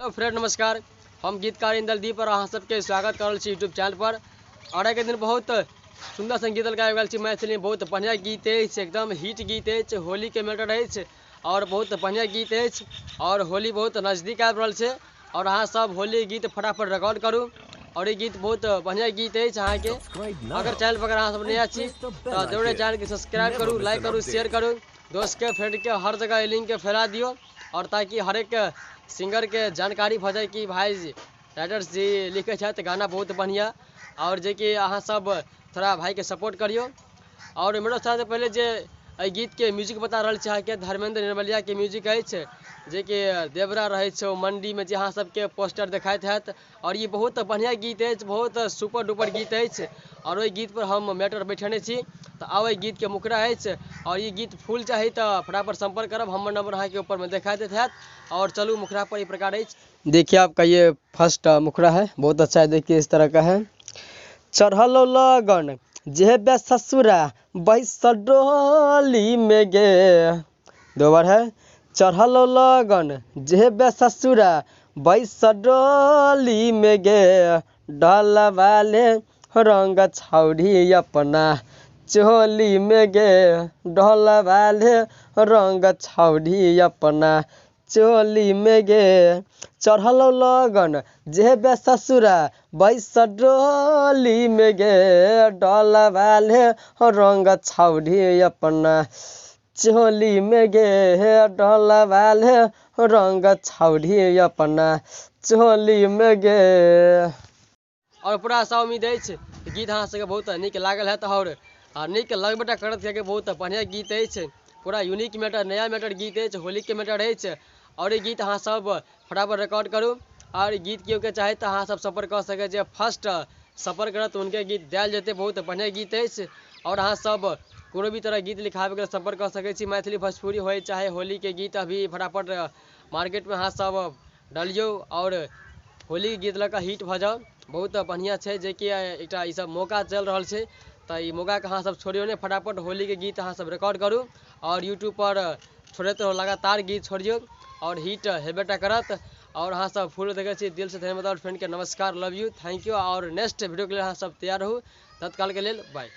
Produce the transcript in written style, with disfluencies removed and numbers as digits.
Hello friend नमस्कार, हम गीतकार इंदलदीप और अहाँ सबके स्वागत कर रहल छी यूट्यूब चैनल पर। और आइके दिन बहुत सुंदर संगीत गाबि रहल छी मैथिली में, बहुत बढ़िया गीत अछि, एकदम हिट गीत अछि, होली के मैटर अछि और बहुत बढ़िया गीत अछि और होली बहुत नजदीक आबि रहल छै और अहाँ सब होली गीत फटाफट रिकॉर्ड करू और ई गीत बहुत बढ़िया गीत अछि। अहाँके अगर चैनल पर अहाँ सब नया छी तऽ जरूर चैनल के सब्सक्राइब करू, लाइक करू, शेयर करू, दोस्त के फ्रेंड के हर जगह लिंक के फैला दियौ और ताकि हरेक सिंगर के जानकारी भऽ जाए कि भाई राइटर्स जी लिखे छथि गाना बहुत बढ़िया और जे कि अहाँ सब थोड़ा भाई के सपोर्ट करियौ। और मेरा साथ पहले जे एहि गीत के म्यूजिक बता रहल छी अहाँके, धर्मेंद्र निर्मलिया के म्यूजिक अछि जे कि देवरा रहै छै मंडी में, जे अहाँ सबके पोस्टर देखाइत हैत। और ई बहुत बढ़िया गीत अछि, बहुत सुपर डुपर गीत अछि और ओहि गीत पर हम मैटर बैठेने छी। तऽ आब एहि गीत के मुखड़ा अछि और ई गीत फुल चाही तऽ फटाफट संपर्क करब, हमर नंबर अहाँके ऊपर में देखा देत हैत। और चलू मुखड़ा पर ई प्रकार अछि। देखिए आपका ये फर्स्ट मुखड़ा है, बहुत अच्छा है, देखिए इस तरह का है। चढ़ल लगन जेबे ससुरा बैस डोली में गे, दो बार है। चढ़ल लगन जेबे ससुरा बैस डोली में गे, डल वाले रंग छौड़ी अपना चोली में गे, डल वाले रंग छौड़ी अपना चोली में गे। चढ़ल लगन जेबे ससुरा बैस डोली में गे, डल वाले रंग छौड़ी अपना चोली में गे, डल वाले रंग छौड़ी अपना चोली में गे। और पूरा आशा उम्मीद अछि गीत अहाँ सबके बहुत नीक लागल हैत और नीक लगबे करत, कियाकि बहुत बढ़िया गीत अछि, पूरा यूनिक मैटर, नया मैटर गीत अछि, होली के मैटर अछि। और ई गीत अहाँ सब फटाफट रिकॉर्ड करू और गीत केओ के चाही तऽ अहाँ सब संपर्क कऽ सकै छी, फर्स्ट संपर्क करत हुनके गीत देल जेतै, बहुत बढ़िया गीत अछि। और अहाँ सब कोनो भी तरह गीत लिखाबैके लेल संपर्क कऽ सकै छी, मैथिली भोजपुरी होइ चाहे होली के गीत, अभी फटाफट मार्केट में अहाँ सब डालियौ और होली के गीत लऽ कऽ हिट भऽ जाउ। बहुत बढ़िया छै जेकि एकटा ई सब मौका चलि रहल छै तऽ ई मौकाके अहाँ सब छोड़ियौ नहि, फटाफट होली के गीत अहाँ सब रिकॉर्ड करू और यूट्यूब पर छोड़ैत रहू, लगातार गीत छोड़ियौ और हिट हेबेटा करत। और अहाँ सब फुल देखै छी, दिल से धन्यवाद और फ्रेंड के नमस्कार, लव you, thank you. और नेक्स्ट वीडियो के लेल अहाँ सब तैयार रहू, तत्काल के लेल बाय।